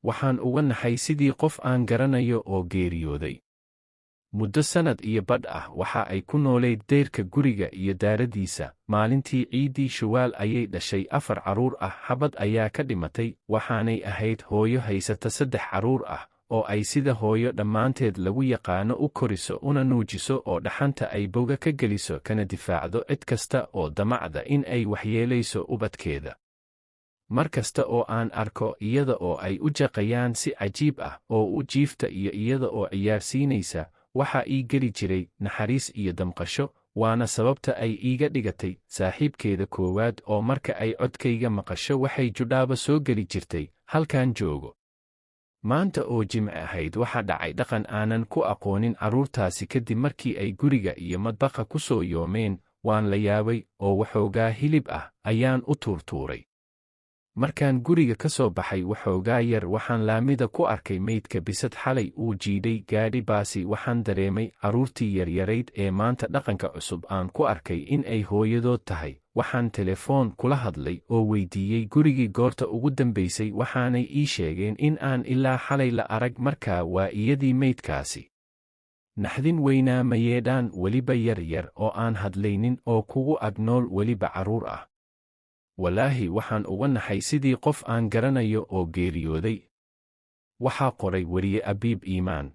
Waxaan uga naxay sidii qof aan garanayo oo geeriyooday. Muddo sannad iyo badh ah waxa ay ku noolayd dayrka guriga iyo daaradiisa. Maalintii ciiddii Shawaal ayay dhashay afar carruur ah, xabad ayaa ka dhimatay, waxaanay ahayd hooyo haysata saddex carruur ah oo ay sida hooyo dhammaanteed lagu yaqaano u koriso una nuujiso oo dhaxanta ay boga ka geliso kana difaacdo cid kasta oo damacda in ay waxyeelayso ubadkeeda. Mar kasta oo aan arko iyada oo ay u jaqayaan si cajiib ah oo u jiifta iyo iyada oo ciyaarsiinaysa, waxa ii geli jiray naxariis iyo damqasho, waana sababta ay iiga dhigatay saaxiibkeeda koowaad oo marka ay codkayga maqasho waxay judhaaba soo geli jirtay halkaan joogo. Maanta oo Jimce ahayd waxa dhacay dhaqan aanan ku aqoonin carruurtaasi. Kadib markii ay guriga iyo madbaqa ku soo yoomeen, waan la yaabay oo waxoogaa hilib ah ayaan u tuurtuuray. Markaan guriga ka soo baxay waxoogaa yar, waxaan laamida ku arkay meydka bisad xalay uu jiidhay gaadhi baasi. Waxaan dareemay carruurtii yaryarayd ee maanta dhaqanka cusub aan ku arkay in ay hooyadood tahay. Waxaan telefoon kula hadlay oo weydiiyey gurigii goorta ugu dambaysay, waxaanay ii sheegeen in aan ilaa xalay la arag. Markaa waa iyadii meydkaasi. Naxdin weynaa, mayeedhaan weliba yar yar oo aan hadlaynin oo kugu ag nool, weliba carruur ah. Walaahi waxaan uga naxay sidii qof aan garanayo oo geeriyooday. Waxaa qoray weriye Abiib Iimaan.